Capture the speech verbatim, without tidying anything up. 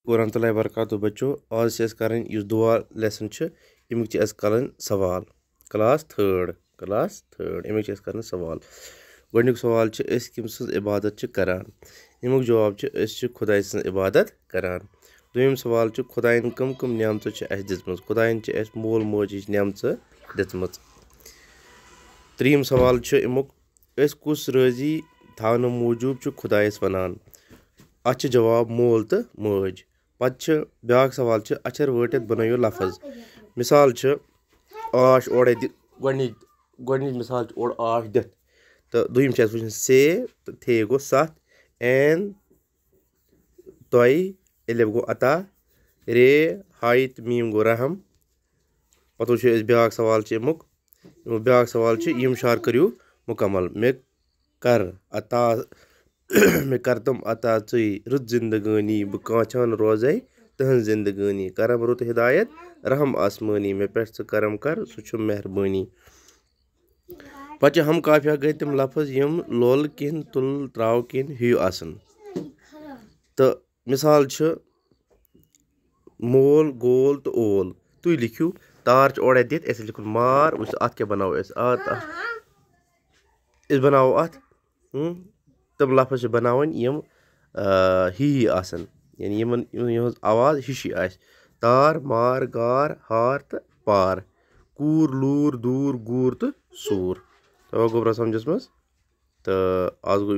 ورحمتہ اللہ وبرکاتہ بچو، آز چھِ اَسہِ کَرٕنۍ یُس دُعا lesson چھِ، اَمِکۍ چھِ اَسہِ کَرٕنۍ سوال۔ Class third، class third، اَمِکۍ چھِ اَسہِ کَرٕنۍ سوال۔ گۄڈٕنیُک سوال چھِ، أسۍ کٔمۍ سٕنٛز عبادت چھِ کَران؟ اَمیُک جواب چھِ، أسۍ چھِ خۄداے سٕنٛز عبادت کَران۔ دوٚیِم سوال چھِ، خۄدایَن کٕم کٕم نعمژٕ چھِ اَسہِ دِژمٕژ؟ خۄدایَن چھِ اَسہِ مول موج ہِش نعمژٕ دِژمٕژ۔ ترٛیٚیِم سوال چھُ اَمیُک، أسۍ کُس رٲضی تھاونہٕ موٗجوٗب چھِ خۄدایَس وَنان؟ اَتھ چھِ جواب مول تہٕ مٲج۔ پَتہٕ چھِ بیٛاکھ سوال چھِ، اَچھر وٲٹِتھ بَنٲیِو لفظ۔ مِثال چھِ، آش اورَے دِ-، گۄڈٕنِچ، گۄڈٕنِچ مِثال چھِ اورٕ آش دِتھ۔ تہٕ دوٚیِم چھِ اَسہِ وٕچھُن سے تہٕ تھے گوٚو ستھ، عین، تۄہہِ، الف گوٚو عطا، رے، ہاے تہٕ میٖم گوٚو رحم۔ پَتہٕ وٕچھو أسۍ بیٛاکھ سوال چھِ اَمیُک۔ بیٛاکھ سوال چھِ، یِم شعر کٔرِو مُکمل۔ مےٚ کر عطا، مےٚ کر تِم عطا ژٕے رٕژ زندگٲنی، بہٕ کانٛچھان روزے تٕہٕنٛز زندگٲنی۔ کرم رُت ہدایت رحم آسمٲنی، مےٚ پٮ۪ٹھ ژٕ کرم کر، سُہ چھُ مہربٲنی۔ پتہٕ چھِ ہم قافیہ گٔے تِم لفظ، یِم لول کِنۍ تُل تراو کِنۍ ہیوٗ آسن۔ تہٕ مثال چھِ مول، گول تہٕ اول۔ تُہۍ لیکھِو، تار چھِ اورَے دِتھ، اَسہِ لیکھُن مار، وٕچھ اَتھ کیٛاہ بَناوو أسۍ۔ آ، تَتھ، أسۍ بَناوو اَتھ، ہُم، تِم لفظ چھِ بَناوٕنۍ یِم، آ، ہی ہی آسَن۔ یعنی یِمَن، یِمَن، یِہٕنٛز آواز ہِشی آسہِ۔ تار، مار، گار، ہار تہٕ پار۔ کوٗر، لوٗر، دوٗر، گوٗر تہٕ سوٗر۔ تَوَے گوٚبرا سَمجھَس منٛز؟ تہٕ آز گوٚو